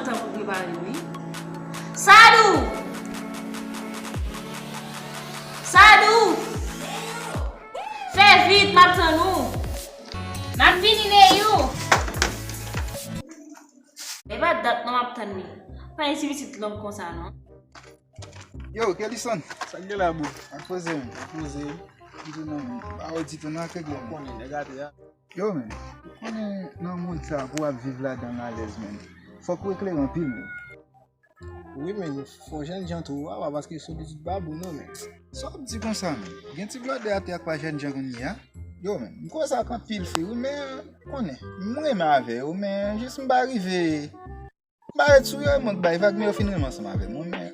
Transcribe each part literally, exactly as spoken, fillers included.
Tan pou prepare, wi. Sadou! Sadou! Fè vit, m ap tann ou. M ap vini, Neyou. E pa dat non m ap tann li. Pa yon ti pitit long konsa, non. Yo, Kelison, sa k gen la, bro? Ak poze, men. Ak poze. M di non, men. Pa wè ditou nan kèk lè, men. Konnen, nèg atè a. Yo, men. Ou konnen nan mond sa, pou w ap viv ladan l alèz, men. Fòk ou eklere anpil, men. Wi, men, fò jènjan tou, wa, wa, paske solitid pa bon, non, men. Sa w ap di konsa, men? Gen ti blòdè atè ak pa jènjan kounye a? Yo, men, m koze ak anpil fi, wi, men, konnen, m renmen avè yo, men, jis m pa rive. M pa ret sou yo, mwen k bay vag, men yo fin renmen ansanm avè m, wi, men.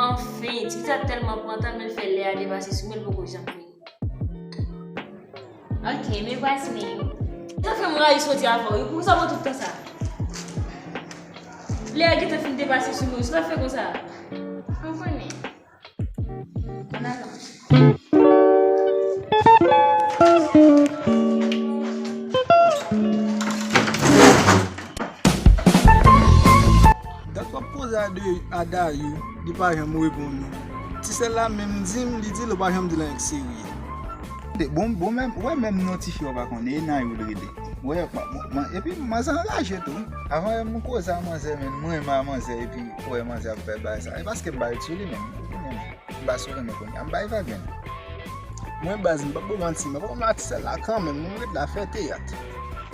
Anfen, ti sa tèlman pran tan, men l fè lè a depase sou mwen, l poko janm vini. Ok, men vwasi men yo. Sa fè m rayi soti avè w, wi. Poukisa w pran tout tan sa? Lè a gentan fin depase sou mwen, sa w ap fè konsa? Ou konnen. Ann avan. Dat w ap koze a de, a Dayou, li pa janm reponn ou. Ti sè la menm di m, li di l ou pa janm di l anyen k serye. Bon, bon, menm, wè menm non ti fi a w pa konnen, e Nayou l rele. Wè, ma, ma, ma, epi manzè anraje tou. Avan m koze a manzè, men mwen renmen a manzè, epi wè manzè ap fè bagay sa. E paske m pa ret sou li menm, ou konnen. M pa sou renmen kounye a. M bay vag, men. Mwen baz, m p ap ba w manti, men poko m la ti sèl la kanmenm, m ret la fè teyat.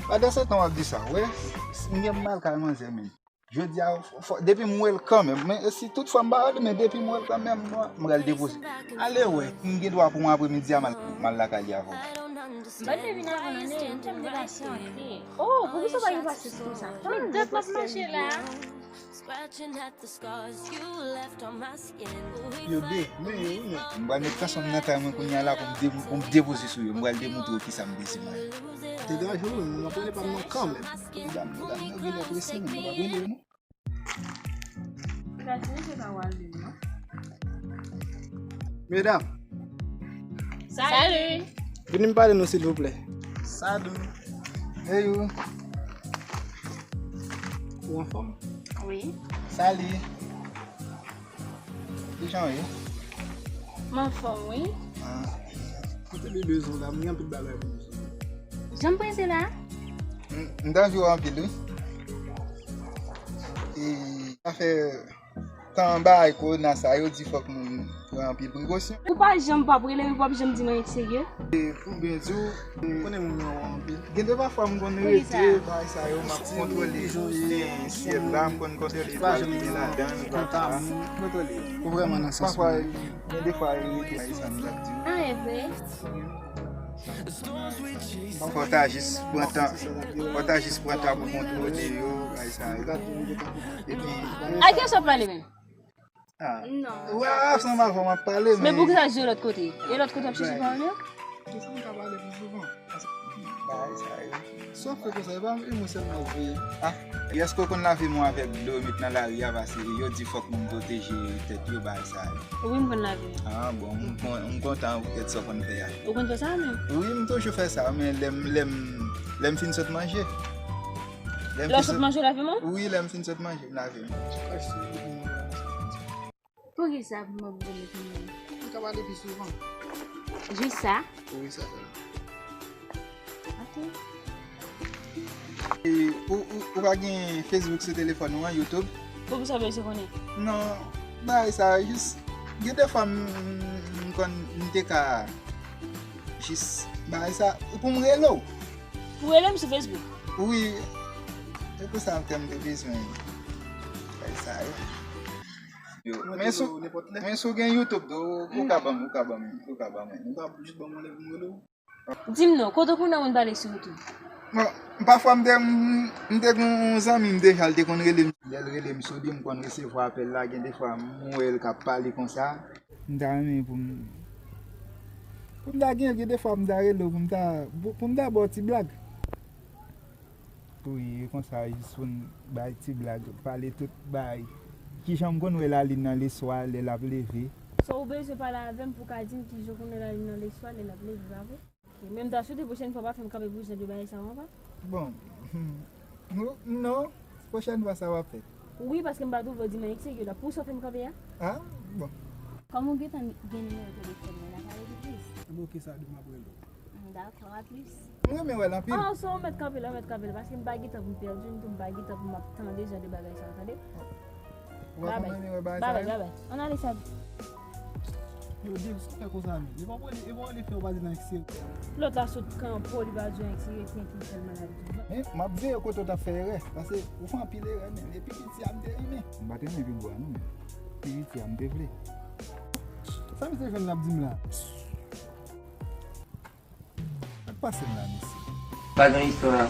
Pandan se tan w ap di sa, wè, m gen mal kay manzè, men. Jodi a, fò, fò, depi m wè l kanmenm, men si tout fwa m pa wè l, men depi m wè l kanmenm, m pral depoze. Ale wè, m gen dwa pou yon apremidi a m al, m al lakay li avè w. M pa t vle vin avan non, men m te pasyante. Oh, poukisa w pa gen pasyans konsa? Tann, dat w ap mache la. Yo de, men yo, men. M pral met kanson m nan kay mwen kounye a la pou m de-, pou m depoze sou yo. M pral demontre yo kisa m bezwen manje. Degaje w, men m ap rele pa m nan kanmenm. Medam, medam, nan vin nan prese, men nou pa rele yo, non. Medam. Salut. Vini m pale nou, silvouplè. Salut. Hey, ou. Ou anfòm? Wi. Salut. Kijan w ye? M anfòm, wi. Ah. Kote bebe zo la, m gen anpil bagay pou nou. Jan m prese la? M, m t anvi w anpil, wi. E, sa fè tan bagay kowona sa, yo di fòk moun pran anpil prekosyon. Ou pa janm p ap rele m, ou p ap janm di m anyen k serye. E, pou byen di w, e, konnen moun yo anpil. Gen de pafwa m konn rete, bagay sa yo, m ap kontwole syèl la, m konn kontwole sa ki gen ladan l, bagay sa. Ou vrèman nan sans mwen. Pafwa, gen de fwa, e rete, bagay sa m t ap di w. Ah, e vre? Fò w ta jis pran tan, fò w ta jis pran tan pou kontwole yo, bagay sa yo. Epi, a kiyès w ap pale menm? Ah. Non. Wè, ansanm avè w m ap pale, men. Men poukisa w jwe lòt kote? E lòt kote w ap chèche pawòl yo? Kisa m ka pale pi souvan? Bagay sa yo. Sa w fè konsa, e pa mwen sèlman k veye. Ah, èske w konn lave men w avèk dlo, met nan lari a, paske yo di fòk moun pwoteje tèt yo, bagay sa yo. Wi, m konn lave men. Ah, bon, m kon-, m kontan poutèt sa w konn fè a. Ou konn fè sa menm? Wi, m toujou fè sa, men lè m, lè m, lè m fin sot manje. Lè w sot manje, w lave men w? Wi, lè m fin sot manje, m lave men. Poukisa pou mwen pou mete men? Ou ka pale pi souvan. Jis sa? Wi, sa sèlman. Ok. E, ou, ou, ou pa gen Facebook sou telefòn ou an, YouTube? Poukisa w bezwen konnen? Non, bagay sa, jis, gen de fwa m, m, m konn, m te ka jis, bagay sa, pou m rele w. Pou rele m sou Facebook? Wi, se pou sa ke m te bezwen bagay sa yo. Yo, men si w, men si w gen YouTube tou, ou ka ban m, ou ka ban m, ou ka ban mwen. Ou ka jis ban mwen lè pou m rele w. Di m non, kote w konn wè moun pale sou YouTube? Bon, pafwa m te, m, m te gen yon zanmi m deja, l te konn rele m. Lè l rele m sou li, m konn resevwa apèl la, gen de fwa m wè l k ap pale konsa. M ta renmen pou m, pou m ta gen, gen de fwa m ta rele w, pou m ta, pou, pou m ta ba w ti blag. Wi, e konsa, jis pou n bay ti blag, pale tout bagay. Kijan m konn wè lalin nan leswa, lè l ap leve? So, ou bezwen pale avè m pou w ka di m kijan w konn wè lalin nan leswa, lè l ap leve, pa vre? Men m ta swete pwochèn fwa pa fè m kanpe pou jan de bagay sa yo ankò. Bon, non, pwochèn fwa sa w ap fè. Wi, paske m pa twouve w di m anyen k serye la. Pou sa w fè m kanpe a? Ah, bon. Kòm ou gentan gen nimewo telefòn mwen, n a pale pi plis. Ebyen oke, sa di m ap rele w. Dakò, a plis. M renmen wè l anpil. Ah, so w mèt kanpe la, w mèt kanpe la, paske m pa gen tan pou m pèdi, m tou m pa gen tan pou m ap tande jan de bagay sa yo, tande? Ou pa konn renmen wè bagay sa yo? Babay, babay. Ann ale, Sabi. Yo, Dave, sa w fè konsa menm? E pa pwale, e pa pwale fè w pale nan ekseri. Lòt la sot kanpo, li pa di ekseri, epi ki fè l malad. Men, m ap veye kote w t ap fè erè, paske ou fè anpil erè menm. Epi piti a m te renmen. M pa t renmen pi gwo a non, men pi piti a m te vle. Sa misye jwenn l ap di m la? Sa k pase m la, mesye? Pa gen istwa.